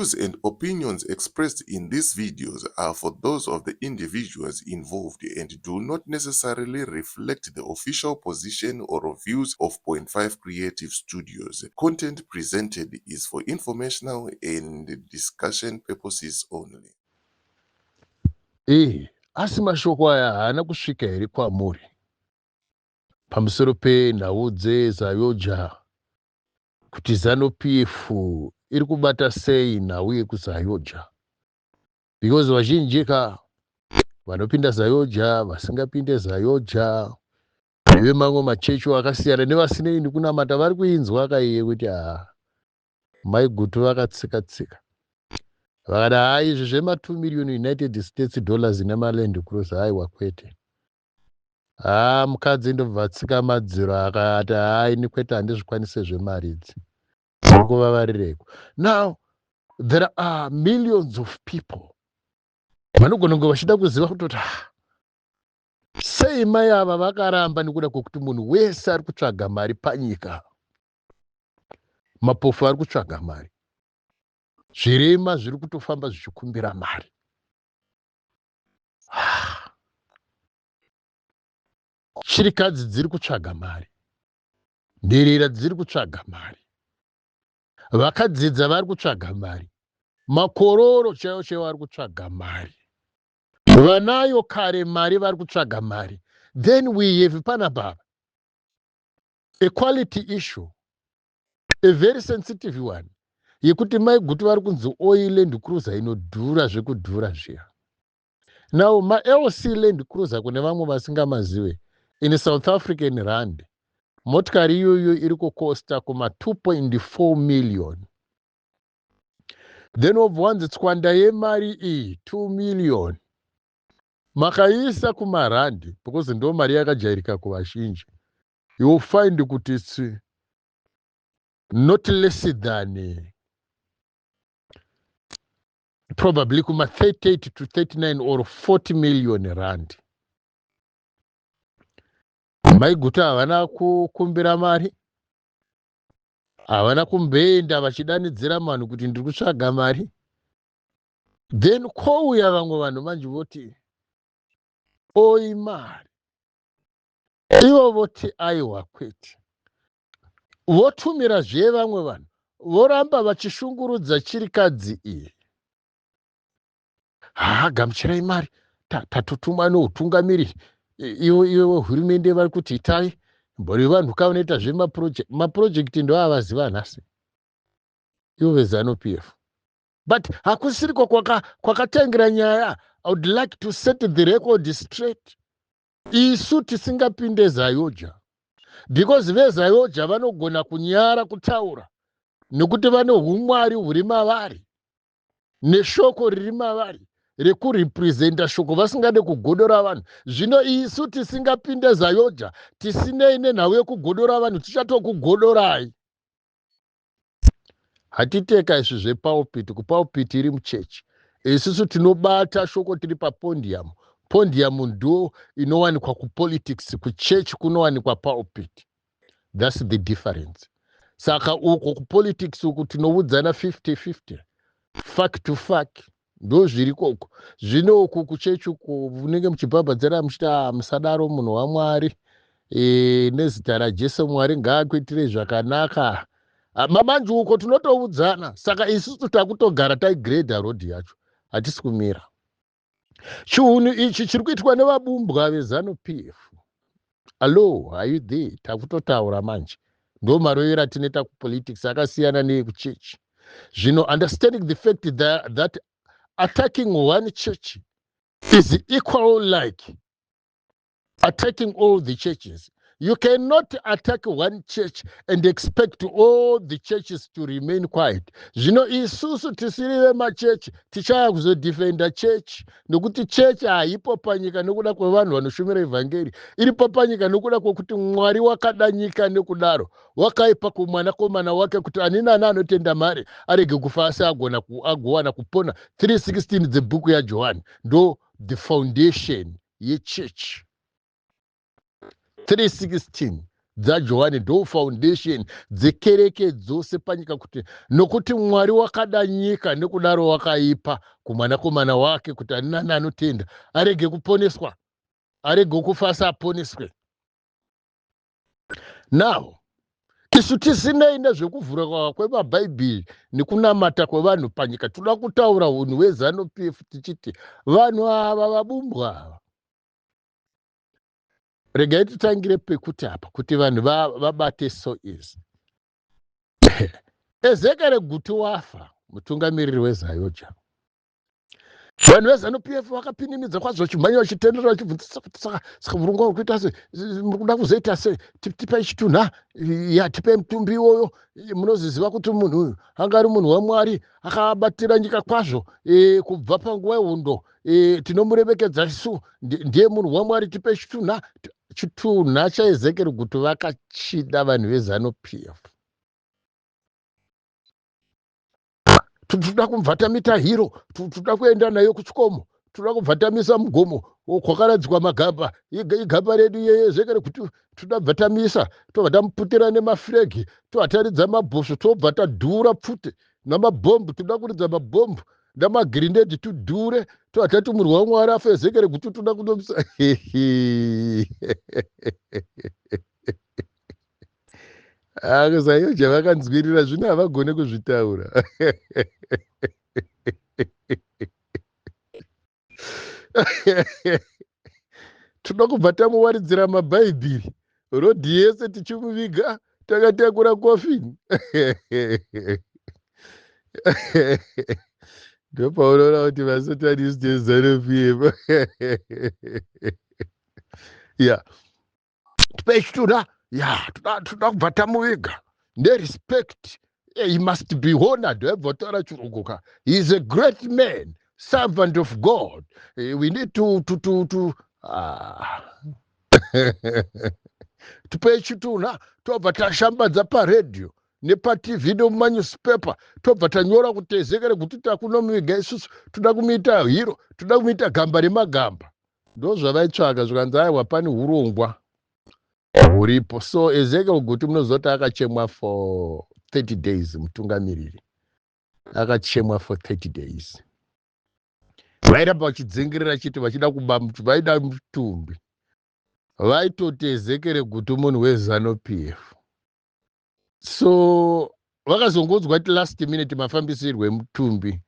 views and opinions expressed in these videos are for those of the individuals involved and do not necessarily reflect the official position or views of Point 5 Creative Studios. Content presented is for informational and discussion purposes only. Ee, asi mashoko aya haana kusvika here kwamuri pamusoro penhau dzeZAOGA, kuti ZANU PF iri kubata sei nhau yekuZAOGA? Because vazhinji ka vanopinda ZAOGA, vasingapinde ZAOGA, nevemamwe machechi akasiyana nevasinei nekunamata vari kuinzwa kaiye kuti ha, Mai Gutu vakatsika tsika vakati, "Ha, izvi zvema2 million United States dollars nemaLand Cruiser, haiwa, kwete." Ha, mukadzi ndobva atsika madziro akati, "Hai, ini kwete, handizvikwanise zvemari idzi." Nguvavarireko. Now there are millions of people vanogona kunge vachida kuziva kutoti, "Ah, sei mai ava vakaramba?" Nekuda kwekuti munhu wese ari kutsvaga mari panyika. Mapofu ari kutsvaga mari, zvirema zviri kutofamba zvichikumbira mari, chirikadzi dziri kutsvaga mari, nherera dziri kutsvaga mari, vakadzidza vari kutsvaga mari, makororo chaivo chaivo vari kutsvaga mari, vanayo kare mari vari kutsvaga mari. Then we have panapa a quality issue, a very sensitive one, yekuti Mai Gutu vari kunzi oi Land Cruiser inodhura zvekudhura zviya. Now maLC Land Cruiser, kune vamwe vasingamazive, in South African rand motikari iyoyo iri kukosta kuma 2.4 million. Then wobva wanzi tswanda yemari iyi 2 million makaisa kumarandi, because ndo mari yakajairika kuvazhinji, you will find kuti it's not less than probably kuma 38 to 39 or 40 million rand. Mai Gutu havana kukumbira mari, havana kumboenda vachidanidzira vanhu kuti ndiri kutsvaga mari. Then kwouya vamwe vanhu manje voti oi mari, ivo voti aiwa, kwete. Votumirazve vamwe vanhu, voramba vachishungurudza chirikadzi iyi. "Haa, gamuchirai mari, tatotumwa noutungamiriri ivo ivo hurumende vari kuti itai mbori." Vanhu kavanoita zvemaproject, maproject ndoavaziva nhasi ivo veZANU PF. But hakusiriko kwakatangira nyaya. I would like to set the record straight. Isu tisingapinde ZAOGA, because veZAOGA vanogona kunyara kutaura nekuti vane umwari huri mavari neshoko riri mavari rekurepresenta shoko, vasingade kugodora vanhu. Zvino isu tisingapinde ZAOGA, tisinei nenhau yekugodora vanhu, tichatokugodorai. Hatiteka izvi zvepulpit, kupulpit iri muchechi. Isusu tinobata shoko tiri papodium. Podium ndo inowanikwa kupolitics, kuchechi kunowanikwa pulpit. That's the difference. Saka uko kupolitics uku tinoudzana 50-50, fuck to fuck, ndo zviri koko. Zvino uku kuchechi uku munenge muchibhabhadzira muchiti, "Ah, musadaro, munhu waMwari, nezita raJesu, Mwari ngaakuitirei zvakanaka." Ah, mamanje uko tinotoudzana. Saka isusu takutogara taigredha road yacho, hatisi kumira. Chiunu ichi chiri kuitwa nevabumbwa veZANU PF. Allo, are you there? Takutotaura manje, ndo marovero atinoita kupolitics akasiyana neekuchechi. Zvino understanding the fact that attacking one church is equal like attacking all the churches. You cannot attack one church and expect all the churches to remain quiet. Zvino isusu tisiri vemachechi tichaya kuzodefenda chechi, nekuti chechi haipo panyika nekuda kwevanhu vanoshumira evhangeri. Iripo panyika nekuda kwekuti Mwari wakada nyika nekudaro wakaipa kumwanakomana wake, kuti ani nani anotenda mari arege kufa asi agona agowana kupona. 316 dzebhuku yaJohani ndo the foundation yechechi. 316. dzaJohani ndo foundation dzekereke dzose panyika, kuti nokuti Mwari wakada nyika nekudaro wakaipa kumwanakomana wake, kuti ani nani anotenda arege kuponeswa, arege kufa asi aponeswe. Now isu tisinei nezvekuvhura kwemabhaibheri nekunamata kwevanhu panyika, toda kutaura unhu hweZANU PF, tichiti vanhu ava vabumbwa ava. Regai titangire pekuti apa kuti vanhu vabate. So is Ezekiel Guti wafa, mutungamiriri weZAOGA. Vanhu veZANU PF vakapinimidza kwazvo, vachimhanya, vachitenderera, vachibvunzisa kuti saka murongwa uri kuita sei? Muri kuda kuzoita sei? Tipei chitunha, ya, tipei mutumbi iwoyo. Munoziziva kuti munhu uyu anga ari munhu waMwari, akabatira nyika kwazvo kubva panguva yehondo. Tinomuremekedza isu, ndiye munhu waMwari, tipei chitunha. Chitunha chaEzekiel Guti vakachida vanhu veZANU PF. Toda kubva tamita hero, toda kuenda nayo kuchikomo, toda kubva tamisa mugomo kwakaradzikwa magamba. Igamba redu yezvekare kuti toda bva tamisa, tobva tamuputira nemafuregi, tobva taridza mabhosvo, tobva tadhura pfute namabhombu, toda kuridza mabhombu namagirinedhi, tudhure, tobva tati munhu waMwari afa Ezekiel kuti toda kunomisa. AkuZAOGA vakanzwirira, zvino havagone kuzvitaura. Toda kubva tamuwaridzira mabhaibhiri rodhi yese, tichimuviga takatakura kofini. Ndopaunoona kuti vasatanist eZANU PF ya tipei chitunha, ya, toda kubva tamuviga nerespect. He must be honored. Waibva taura chirungu ka. He is a great man, servant of God. We need to ah. Tipei chitunha, tobva tashambadza paredhiyo nepaTV nemumanewspaper, tobva tanyora kuti Ezekiel kuti takunomuviga isusu, toda kumuita hero, toda kumuita gamba remagamba. Ndo zvavaitsvaka. Zvikanzi aiwa, pane urongwa huripo. So Ezekiel Guti, munozoti akachemwa for 30 days. Mutungamiriri akachemwa for 30 days. Vairamba vachidzingirira chiti vachida kuba, vaida mutumbi. Vaitoti Ezekiel Guti munhu weZANU PF. So vakazongonzwa kuti last minute mafambisirwo emutumbi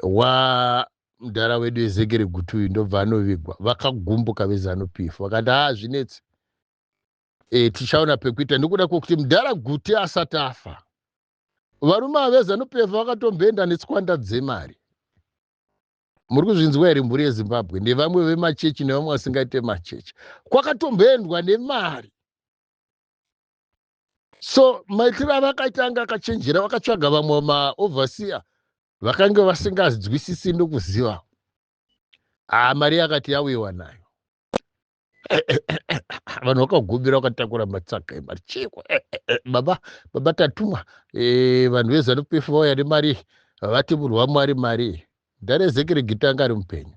wamudhara wedu Ezekiel Guti uyu, ndobva anovigwa. Vakagumbuka veZANU PF, vakati haa, zvinetsi, tichaona pekuita, nekuda kwekuti mudhara Guti asati afa, varume ava veZANU PF vakatomboenda netswanda dzemari. Muri kuzvinzwa here, mhuri yeZimbabwe nevamwe vemachechi nevamwe vasingaite machechi? Kwakatomboendwa nemari. So maitiro avakaita anga akachenjera. Vakatsvaga vamwe maoverseer vakanga vasinganzwisisi nokuziva. Ha, mari yakati yauyiwa nayo, vanhu vakagumira, vakatakura matsaga emari. Chiko baba? Baba, tatumwa, vanhu veZANU PF vauya nemari, vati munhu waMwari, mari. Mudhara Ezekiel Guti anga ari mupenyu.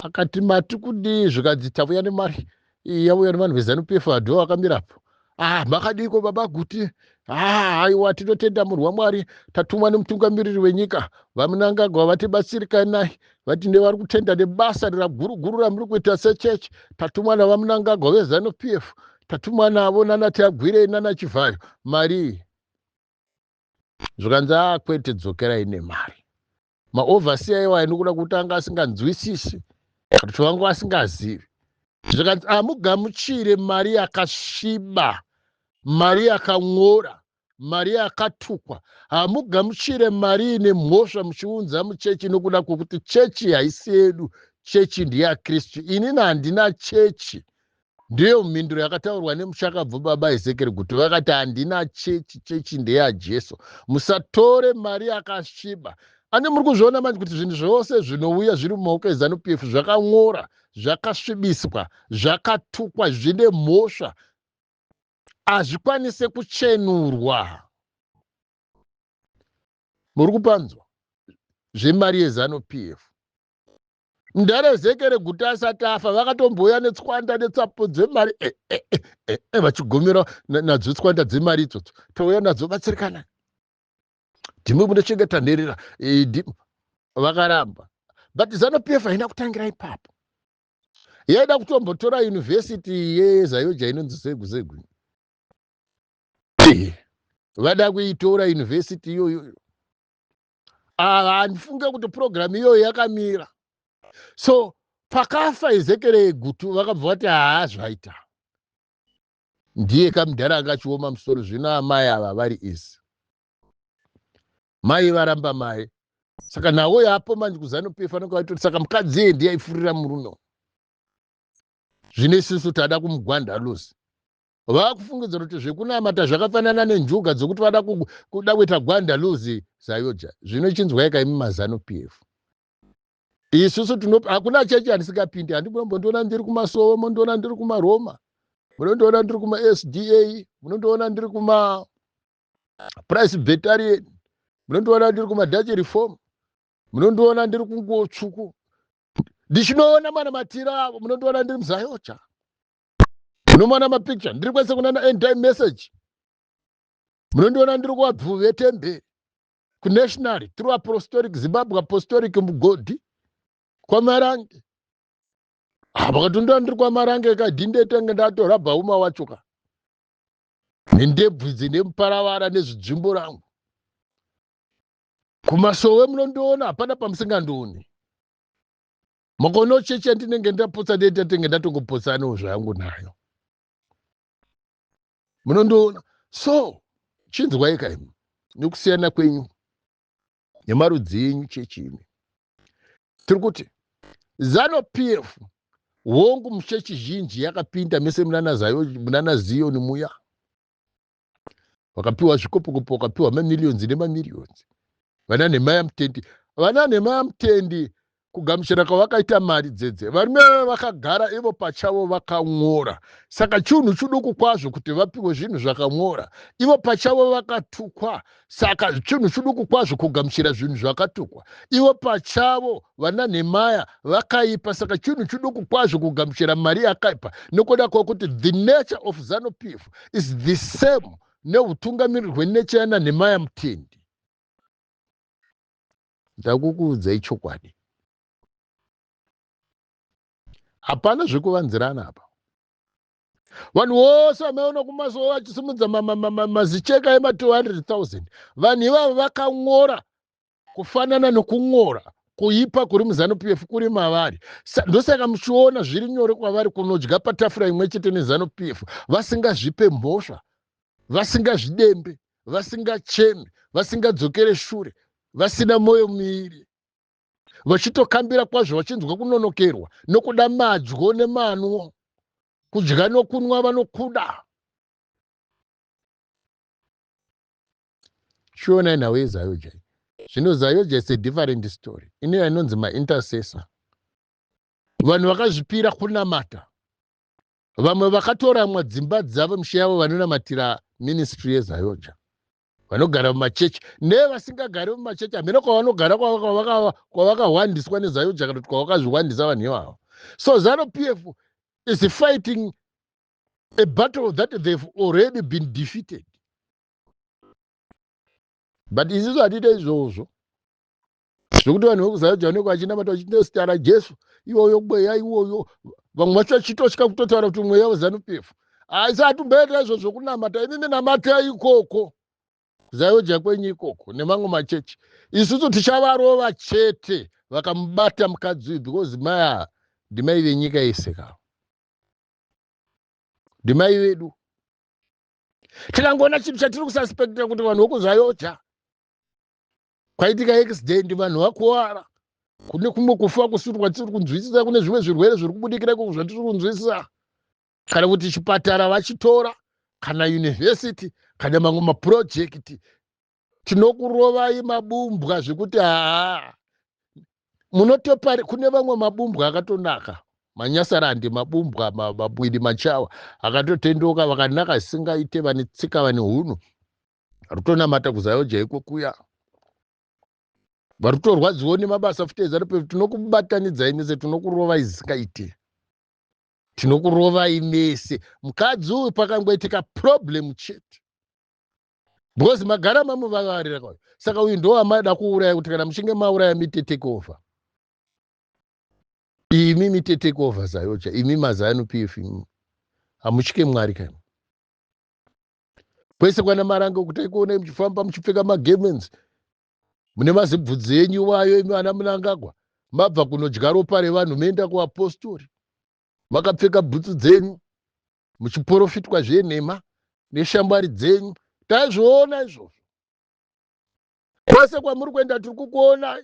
Akati mati kudii? Zvikanzi tauya nemari, yauya nevanhu veZANU PF, vadho vakamirapo. Ah, makadiko baba Guti? Ah, aiwa, tinotenda munhu waMwari, tatumwa nemutungamiriri wenyika VaMnangagwa, vatibatsirikanai, vati nevari kutenda nebasa raguru guru ramuri kuita sechechi. Tatumwa navaMnangagwa veZANU PF, tatumwa navo nana Tagwirei nana Chivhayo, mari. Zvikanzi a, kwete, dzokerai nemari. Maoverseer iwayo, nokuda kuti anga asinganzwisisi, kuti vanga vasingazivi. Zvikanzi hamugamuchire mari yakasviba, mari yakan'ora, mari yakatukwa. Hamugamuchire mari ine mhosva muchiunza muchechi, nokuda kwokuti chechi haisi yedu, chechi ndeyaKristu. Inini handina chechi. Ndiyo mhinduro yakataurwa nemushakabvu baba Ezekiel Guti. Vakati handina chechi, chechi ndeyaJesu, musatore mari yakasviba. Ane muri kuzviona manje kuti zvinhu zvose zvinouya zviri mumaoko eZANU PF zvakan'ora, zvakasvibiswa, zvakatukwa, zvine mhosva, hazvikwanise kuchenurwa. Muri kupanzwa zvemari yeZANU PF. Mudhara Ezekiel Guta asati afa vakatombouya netswanda netsapo dzemari e, e, e, e, e, vachigomera nadzo tswanda dzemari idzodzo tauya nadzo batsirikana ndimi munochengeta nherera e, vakaramba but zanu pf haina kutangira ipapo yaida kutombotora yunivhesiti yeZAOGA inonzi zegu zegu vada kuitora yunivhesiti iyoyo handifunge kuti purogiramu iyoyo yakamira so pakafa Ezekiel Gutu vakabva vati haa zvaita ndiye kamudhara akachioma musoro zvino amai ava vari izi mai varamba mai saka nawo yapo manje kuZanu PF anenge vaitoti saka mukadzi iye ndiye aifurira murume zvino isusu tada kumugwanda lusi vakufungidzira kuti zvekunamata zvakafanana nenjuga dzokuti vada kuda kuita gwanda luzi ZAOGA zvino chinzwai kaimi maZanu PF isusu tino hakuna chechi handisingapindi handimbondiona ndiri kumasowe mondiona ndiri kumaroma munondiona ndiri kumaSDA munondiona ndiri kuma Presbyterian munondiona ndiri kumaDutch Reform munondiona ndiri kunguo tsvuku ndichinoona mana matira avo munondiona ndiri muZAOGA munoona mapicture ndiri kwese kunana end time message munondiona ndiri kuvabvuvi vetemberi kunational True Apostolic Zimbabwe Apostolic mugodhi kwamarange vakatondiona ndiri kwamarange kadhinde tenge ndatorabha uma wacho ka nendebvu idzi nemuparavara nezvidzvimbo rangu kumasowe munondiona hapana pamusingandioni makono chechi yandinenge ndapotsa ndeta tenge ndatongopotsanawo zvangu nayo munondiona so chinzwai kaimi nekusiyana kwenyu nemarudzi enyu chechi imi tiri kuti Zanu PF hongu muchechi zhinji yakapinda mese munana Ziyoni muya vakapiwa zvikopokopo vakapiwa mamillions nemamillions vana nhema yamutendi vana nhema yamutendi kugamuchira kwavakaita mari dzedze varume vakagara ivo pachavo vakamwora saka chinhu chiduku kwazvo kuti vapiwe zvinhu zvakamwora ivo pachavo vakatukwa saka chinhu chiduku kwazvo kugamuchira zvinhu zvakatukwa ivo pachavo vana nhemaya vakaipa saka chinhu chiduku kwazvo kugamuchira mari yakaipa nokuda kwokuti the nature of Zanu PF is the same neutungamiriri hwenature yana nhemaya mutendi ndakukuudzai chokwadi hapana zvekuvanzirana apa vanhu vose vamaiona kumasowe vachisimudza mazicheka ema200 000 vanhu ivavo vakan'ora kufanana nokun'ora kuipa kuri muZanu PF kuri mavari ndosaka muchiona zviri nyore kwavari kunodya patafura imwe chete neZanu PF vasingazvipe mhosva vasingazvidembe vasingachemi vasingadzokere shure vasina mwoyo miviri vachitokambira kwazvo vachinzwa kunonokerwa nokuda madyo nemanwo kudya nokunwa vanokuda chionai nhau yeZAOGA zvino ZAOGA is a different story ine inonzi maintercessor vanhu vakazvipira kunamata vamwe vakatoramwa dzimba dzavo misha yavo vanonamatira ministry yeZAOGA vanogara mumachechi nevasingagari mumachechi hamene kwavanogara kwavakahwandiswa neZAOGA kana kuti kwavakazviwandisa vanhu ivavo so Zanu PF is fighting a battle that they've already been defeated but isusu hatiite izvozvo zvokuti vanhu vekuZAOGA vanenge vachinamata vachitositara Jesu iwoyo mweya iwoyo vamwe vacho vachitotya kutotaura kuti mweya weZanu PF asi hatimboita izvo zvokunamata inini namatai ikoko ZAOGA kwenyu ikoko nemamwe machechi isusu tichavarova chete vakamubata mukadzi uyu because maya ndimai venyika yese kavo ndimai vedu tikangoona chinhu chatiri kususpecta kuti vanhu vokuZAOGA kwaitika accident vanhu vakuwara kune kumwe kufa kusiri kwatiri kunzwisisa kune zvimwe zvirwere zviri kubudikira ikoko zvatiri kunzwisisa kana kuti chipatara vachitora kana yunivhesiti kana mamwe mapurojekiti tinokurovai mabumbwa zvekuti haa munotopari kune vamwe mabumbwa akatonaka manyasarandi mabumbwa mabwidi machawa akatotendoka vakanaka zvisingaite vane tsika vane hunhu rutonamata kuZAOGA ikokuya Vari kutorwadziwo nemabasa futi eZanu PF. Tinokubatanidzai mese, tinokurovai zvisingaite, tinokurovai mese. Mukadzi uyu pakangoitika problem chete, because magara mamuvavarira kwayo. Saka uyu ndo wamada kuuraya, kuti kana muchinge mauraya, mite take over imi, mite take over ZAOGA. Imi maZanu PF imi hamutye Mwari kana kwese kwana Marange kuti aikuonai muchifamba muchipfeka magemens, mune mazibvudzi enyu wayo. Imi ana Munangagwa, mabva kunodya ropa revanhu, moenda kuapostori makapfeka bhutsu dzenyu, muchiprofitwa zvenhema neshambwari dzenyu. Taizviona izvozvo. Kwese kwamuri kuenda tiri kukuonai.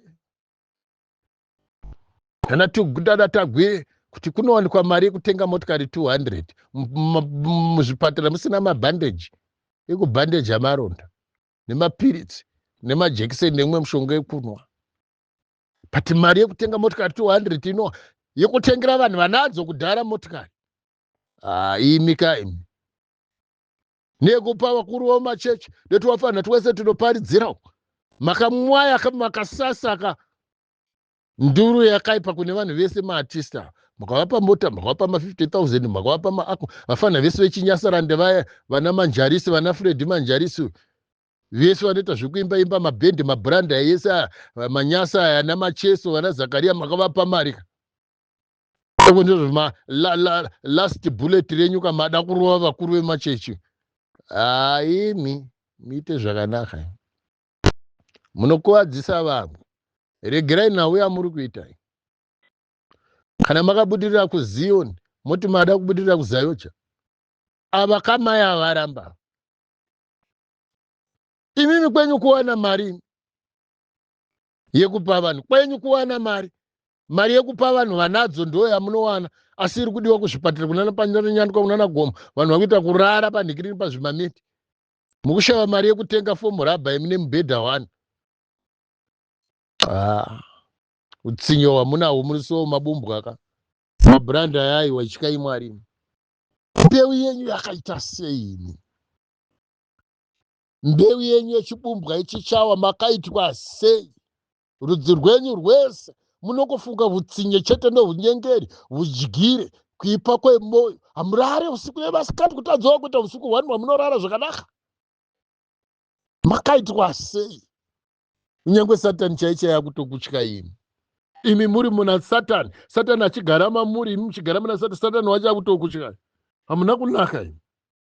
Kana tada tagwire kuti kunowanikwa mari yekutenga motikari 200, muzvipatara musina mabhandeji ekubhandeja maronda, nemapiritsi, nemajekiseni, nemumwe mushonga yekunwa, but mari yekutenga motikari 200 ino yekutengera vanhu vanadzo kudhara motikari, imi ka imi, nekupa vakuru vemachechi netiwafanira twese tinoparidzira, makamwaya, makasasaka nduru yakaipa kune vanhu vese. Maartista makavapa mota, makavapa ma50 000, makavapa maako. Vafana vese vechinyasarande vaya, vana Manjarisi, vana Fredi Manjarisi, vese vanoita zvekuimba imba, mabhendi, mabhuranda ese aya, manyasa aya, namacheso, vana Zakaria, makavapa mari. Ndizvo last bullet renyu kamada kurova vakuru vemachechi. Haimi muite zvakanaka, munokuvadzisa vamwe. Regerai nhau yamuri kuita. Kana makabudirira kuZion, moti mada kubudirira kuZAOGA. Ava kamai avaramba imimi. Kwenyu kuwana mari yekupa vanhu, kwenyu kuwana mari, mari yekupa vanhu vanadzo ndo yamunowana, asi iri kudiwa kuzvipatara, kunana panyandwa, kunana Gomo, vanhu vakuita kurara panhikirini pazvimameti, mukushava mari yekutenga foam rubber imi nemubhedha one. Ah, utsinyo hwamunahwo, muri so mabumbwa ka mabhuranda ayaiwa. Ityai Mwari. Mbeu yenyu yakaita seini? Mbeu yenyu yechibumbwa ichichawa, makaitwa sei? Rudzi rwenyu rwese munokufunga utsinye chete neunyengeri, udyire, kuipa kwemwoyo. Hamurare usiku nemasikati, kutadzawo kuita usiku hwani hwamunorara zvakanaka. Makaitwa sei? Kunyange Satani chai akutokutya imi. Imi muri muna Satani, Satani achigara mamuri, imi muchigara muna Satani, Satani wacho akutokutyai. Hamuna kunaka imi.